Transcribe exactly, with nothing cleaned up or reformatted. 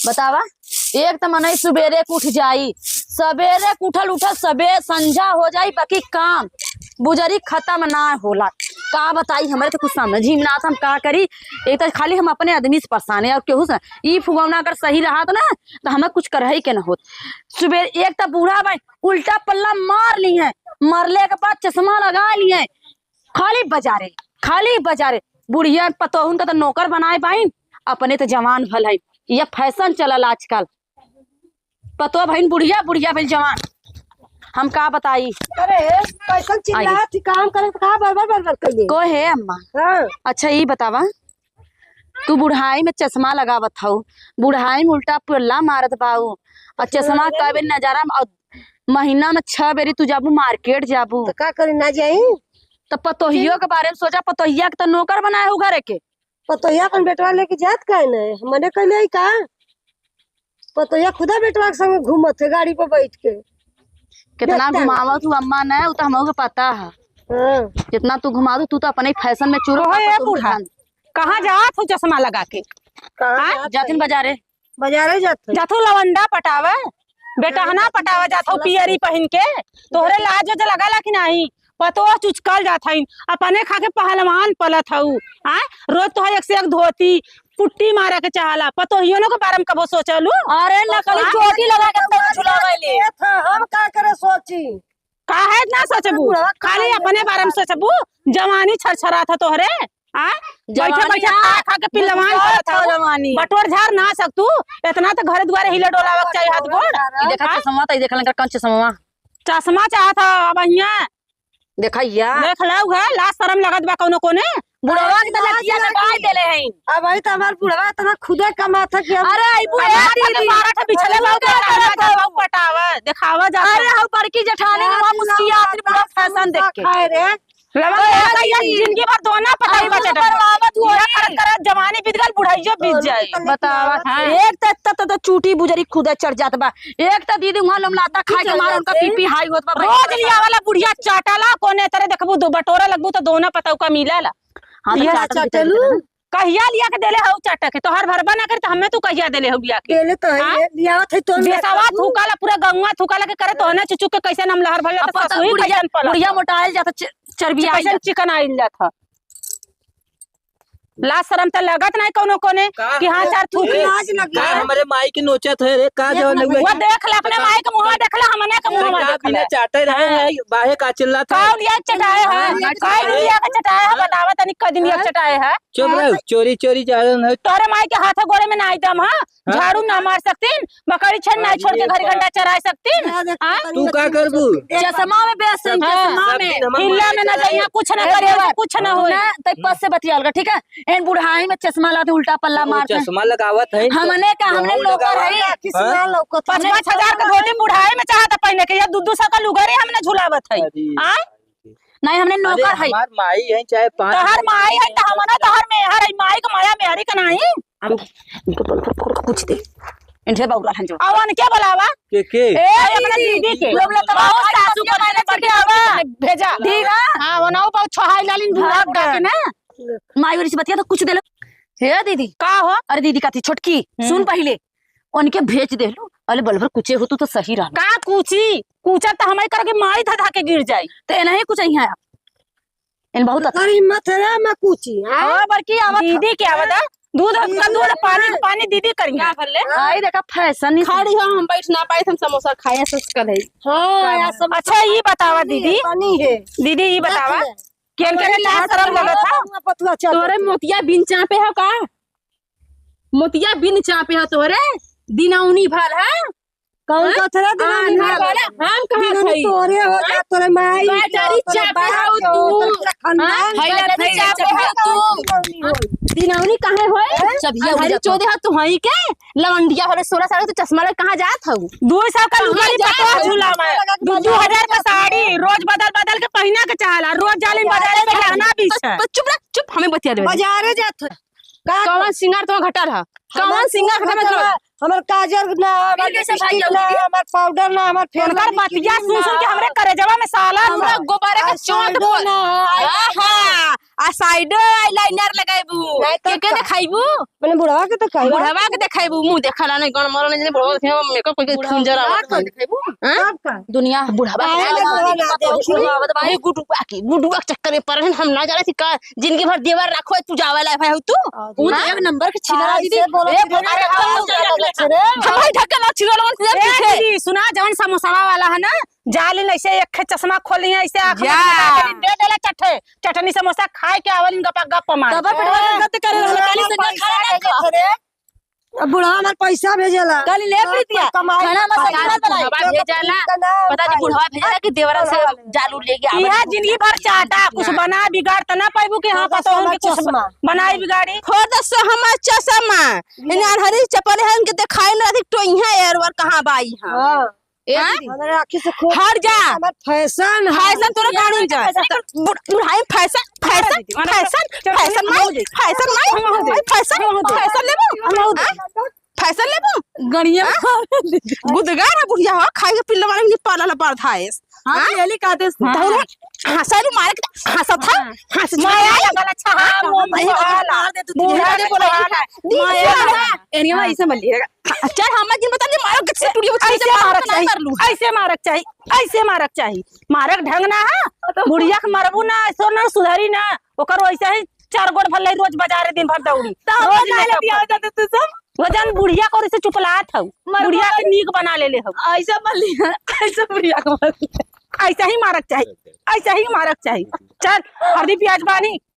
बतावा, एक त मनई सुबेरे के उठ जाई, सबेरे के उठल उठल सबे संझा हो जाई, बाकी काम बुजरी खतम ना होला। का बताई, हमरे त कुछ समझ ही में ना आवत, हम का करी। एक त खाली हम अपने आदमी से परेशान है और केहू से ना। ई फुगौना अगर सही रहत ना, त हमें कुछ करही के ना होत। सुबेरे एक त बूढ़ा भाई उल्टा पल्ला मार ली है, मरले के बाद चश्मा लगा ली है, खाली बजारे, खाली बजारे। बुढ़िया पतोहुन का त नौकर बनाए बाइन, अपने त जवान भल है, ये फैशन चलल आजकल। पतोह भइन बुढ़िया, बुढ़िया भइल जवान। हम का बताई? अरे, कैसन चिल्लात थी, काम करे त का बरबर बरबर कइले? को है अम्मा? हाँ। अच्छा, ई बतावा, तू बुढ़ाई में चश्मा लगावत हऊ, बुढ़ाई में उल्टा पल्ला मारत बाऊ, और चश्मा चश्मा लगाई? कबे नजारा में, और महीना में छह बेरी तू जाबू मार्केट जाबू। तो का करी, ना जाई? तो पतोहियो के बारे में सोचा, पतोहिया के तो नौकर बनाए हो घरे के। पतोहिया अपन बेटवा लेके जात काहे नहीं? मने कहले है का? पतोहिया खुदा बेटवा के संगे घूमत है गाड़ी पर बैठ के। कितना देखता है। घुमावत हूँ अम्मा ने, उ तो हमहू के पता है। हाँ। जितना तू घुमा दू, तू तो अपने फैशन में चूर ओहो, ए बूढ़ा, कहाँ जात हो चश्मा लगा के? कहाँ हाँ? जात जातिन है? बाजारे। बाजारे जात है। जात हो लवंडा पटावे, बेटहना पटावे जात हो पियरी पहिन के। तोहरे लाज ओज लगाला कि नाही? पतोह चुचकल जात हईन, अपने खा के पहलवान पलत हऊ। आय, रोज तोहर एक से एक धोती, पुट्टी मारे के चाहला। पतोहियनो के बारे में कबो सोचलू? अरे, नकली हाँ? चोटी लगा के तब झुलावे ले। ये था, हम का करे सोची? काहे ना सोचबू? बुढ़वा खाली खाली अपने बारे में सोचबू। जवानी छरछरात है तोहरे। आ? बैठे जवानी बैठे आ, खा खा के पिलवान बुढ़वा करत हऊ। जवानी। बटोर झार ना सकतू। इतना तो घर दुआरे हिला डोलावे के चाहिए हाथ गोड़। ई देखा हाँ? चश्मा, त ई देखा लंका कौन चश्मा? चश्मा चाहत है अब हियाँ। देखा या। देख लो है, लाज शरम लगत बा कौनो कोने। बुढ़वा के तो लठिया में बांध देले हैं। अब भाई तो हमार बुढ़वा इतना खुदे कमात है कि हम अरे, आई बुढ़वा कमात है, दीदी। बारह ठे बिछले बाऊ, पटावा, देखावा जाता। अरे, हऊ बड़की जेठानी के वहाँ मुस्कियात रे, पूरा फैशन देख के। खाए रे। लवन अरे, लगा ये दीदी। जिंदगी भर दोना पटाई अरे, बचे तू बर्बाद हुआ ये है। करत करत जवानी बीत गल, बुढ़ाइयो बीत जाए। बतावा, हाँ। एक त, त, त, त चूटी बुजरी खुदे चढ़ जात बा, एक त दीदी वहाँ लोमलाता खाए के मारे उनका बीपी हाई होत बा। रोज लिया वाला बुढ़िया चाटाला, कोने तरे देखबू, दो बटोरा लगबू तो दोना पतौका मिलाला। हाँ, तो ये चाटल चाटलू। कहिया लिया के देले हऊ चाटा के? तोहार भरबा ना करे तो हमें तू कहिया देले हऊ लिया के? देले तो है, हाँ? ये लियावत है तो हम देसवा लेकर थूकाला, पूरा गौवा थूकाला के करे तो ना चुचुक के कैसे नाम लहर भर जाता, अब पता ससुई बुढ़िया, कैसन पलक बुढ़िया है। मोटाइल जाता, च-, चर्बी कैसन आइल जाता। चिकन आइल जाता। लाज शरम त लगत नहीं कौनो कोने का? कि हाँ, चार थूक ए, लाज लगी का है। हमरे माई के नोचत है रे, का देख जवन ना, हुआ वो कि देख ले, अपने बता। माई के मुँहवा देख ले, हमने के अरे, मुँहवा का देख बिना ले। चाटे रहे हाँ। हैं, बाहे का चिल्लात है? कौन ये चटाए है? हाँ, कौन ये ये चटाए है? हाँ। बतावा तनी, कदिन ये हाँ। चटाए है? चुप हाँ। रहो, चोरी चोरी जालन है। तोरे माई के हाथ गोड़े में नाई दम, हाँ? हाँ। झाड़ू ना मार सकतीन, बकरी छेन ना छोड़ के अरे घड़ी बाप। घंटा चराए सकतीन, हाँ, देख, हाँ? तनी तू का मछली करबू? चश्मा में बेस है, हाँ। चश्मा सब में। दिन हम हिल्ला मारे में ना चलाए। जाइया, कुछ ना ए, करे, देवर, कुछ ना होई। ना, तै पस से बतियाल कर, ठीक है? एन बुढ़ाई में चश्मा लाते उल्टा पल्ला तो मारते हैं। चश्मा लगावत है, तो हमने का, हमने वहू नौकर लगावा। है। किस हाँ? ना लौकत पाँच है। पाँच हजार का धोती बुढ़ाई में चाहता पहने के, या दू दू सौ का लुगरी हमने झुलावत है। अरे। हाँ? नहीं, हमने अरे, नौकर है। हमार माई है, चाहे पाँच तोहर माई है, तो हमने तोहर मेहर है, माई का माया मेहरी का नहीं। अब इनको बोल, बोल, बोल, कुछ दे। इनसे बउरा हंजो। अब उनके बुलावा। के, के? ए, अपना दीदी के। लोग, लोग तो बहुत सासू को मैंने चढ़ के आवा। भेजा। ठीक है। हाँ, वो ना बहुत छोहाई लालिन बुढ़ा हाँ, बुढ़ा के ना। माई ओरी से बतिया तो कुछ दे लो। हे दीदी। का हो? अरे दीदी, का थी छोटकी, हम्म। सुन पहिले। उनके भेज देलू। अरे बलभर कुचे हो तू तो सही रहा। का कुची? कुचा तो हमारे करके माई धधा के गिर जाई। ते नहीं कुछ यहाँ। इन बहुत अच्छा। अरे मत रे, मैं कुची, हाँ? हाँ, बड़की आवत दीदी ह। के आवत है। दूध का दूध, पानी का पानी दीदी करी। का भरले? आई देखा फैशन ही। खाड़ी हो, हम बैठ ना पाए, हम समोसा खाए, सस कल है। हाँ, यार, समोसा अच्छा, ये बतावा पानी है, दीदी। पानी है। दीदी, ये बतावा। देख ले। केन केन लाज शरम लगत है? पतुआ चल तोरे पतुआ। मोतिया बिन चापे हो का? मोतिया बिन चापे हो तोरे? दिनौनी भर है? कौन हाँ? कथरा दिनौनी आन्हर भर? वाला, हम कहाँ दिनौनी खई? तोरे हो जा, हाँ? तोरे माई, गाय चारी तोरे चापे बाप हो के, तू। तोरे पूरा खानदान। हाँ? गाय चारी चापे हो तू। दिनौनी होई। दिनौनी काहे होई? हैं? चबिया हरी उबिया चोदे हो तू हई के? लवंडिया होले सोलह साल के, तू चश्मा लगा कहाँ जात हऊ? दो सौ का लुगरी कहाँ जात पतोह हऊ? झूला में। दो, दो हजार का साड़ी, रोज बदल बदल के पहिना के चाहला, रोज जालिम बाजार में गहना बीछ है। बस चुप रह, चुप, हमें बतिया दे। बाजारे जात है। का कौन सिंगार तो घटल है? कौन सिंगार घटल है? हमार काजल ना, हमार लिपस्टिक ना, हमार पाउडर ना, हमार फेयर लवली क्रीम ना। उनकर बतिया सुन सुन के हमरे करेजवा में साला हमरा गोबारे का चोट बोल। ना, आहा, आ साइडो eyeliner लगाइबू। नहीं तो के के का? देखाइबू? मैंने बुढ़वा के तो कहला। बुढ़वा के देखाइबू, मुंह देखला नहीं, गन मरल नहीं, बुढ़वा देखे, मेकअप करके बुढ़वा खुंजर के आवत का है। देखाइबू? हाँ? तब का? दुनिया बुढ़वा के काहे चक्कर ना में बुढ़वा ना देखी? बुढ़वा आवत बा। ए, गुडुआ के, गुडुआ के चक्कर में पड़ल हन, हम ना जाने थी का, जिंदगी भर देवर रखो, तू जावे ला भाई हो तू? हाँ, उ तो हाँ? एक नंबर के छिनरा काहे दीदी। से बोलत ए, रही? बुढ़वा अरे, के कौन चक्कर में ढक्कन रे? हमारी ढक्कन ना छिनरा लोगन से ए, पीछे। दीदी, सुना, जवन समोसवा वाला है ना, जालिन ऐसे एक खे चश्मा खोली है, ऐसे आँख में जा। लगा के दे देला चट्टे, चटनी समोसा खाए के आवल इनका पा गप मार। तब बुढ़वा के गत करे रहल, काली से पैसा खाए ना दे खा। थे रे। अब बुढ़वा हमार पैसा भेजेला। काली ले प्रीतिया, कमाई खाना में खाई। सब खाना बनाई। बुढ़वा भेजेला, पता नहीं बुढ़वा भेजेला कि देवरा से जालू लेके आवे। इहा जिंदगी भर चाटा, कुछ बना बिगाड़ त ना पाइबू कि हाँ, पता उनके कुछ बनाई बिगाड़ी। हो दस हमार चश्मा, इन्हें अनहरी चपल है, इनके दिखाई ना रहती, टोइहा एरवर कहाँ बाई हाँ। हाँ। ए हाँ? दीदी। हमारे आँखी से खूब हट जा। हमार फैशन है। फैशन तोरा गाड़ी जा। फैशन। बुढ़-, बुढ़ाई फैशन, फैशन, अरे दीदी, अरे फैशन, चल, फैशन हम माई, हो जाए। फैशन माई, हम हो जाए। माई फैशन, हम हो जाए। फैशन लेबू? हम हो जाए। हाँ? फैशन लेबू? गणिया हाँ? मार दीदी। गुदगर है बुढ़िया हो, खाई के पिल्ला वाले नहीं पाला ला पड़त है। हाँ, हाँ? पहली कहते हैं। हाँ। धौरा, हंसा लू मारे के, हंसा था, हाँ। हंस माया लगा। लगल, अच्छा, हाँ, हाँ, मुंह हाँ, वाला। मार दे तू, बुढ़ा बुढ़ा ने बोला, माया। दी, माया दी, लगा। हाँ। एनिया ऐसे मल लिएगा। चल, हम जिन बता दे, मारो, गच्ची टूटी, वो ऐसे चीज़ मारक मारो, चाहिए, मार लू। ऐसे मारक चाहिए, ऐसे मारक चाहिए। मारक ढंग ना है, बुढ़िया के मरबू ना, ऐसो ना सुधरी ना, ओकर वैसे ही चार गोड़ भल्ले रोज बाजारे दिन भर दौड़ी। तो हम रोज ना लेके लेती आओ। जाते तू सब। वजन बुढ़िया को ऐसे चुपलात हऊ, मरबू बुढ़िया के ना। नीक बना ले ले हऊ। ऐसे मल लिया, ऐसे बुढ़िया को मल लिया। ऐसा ही मारक चाहिए, ऐसा ही मारक चाहिए। चल, हरदी प्याज बानी,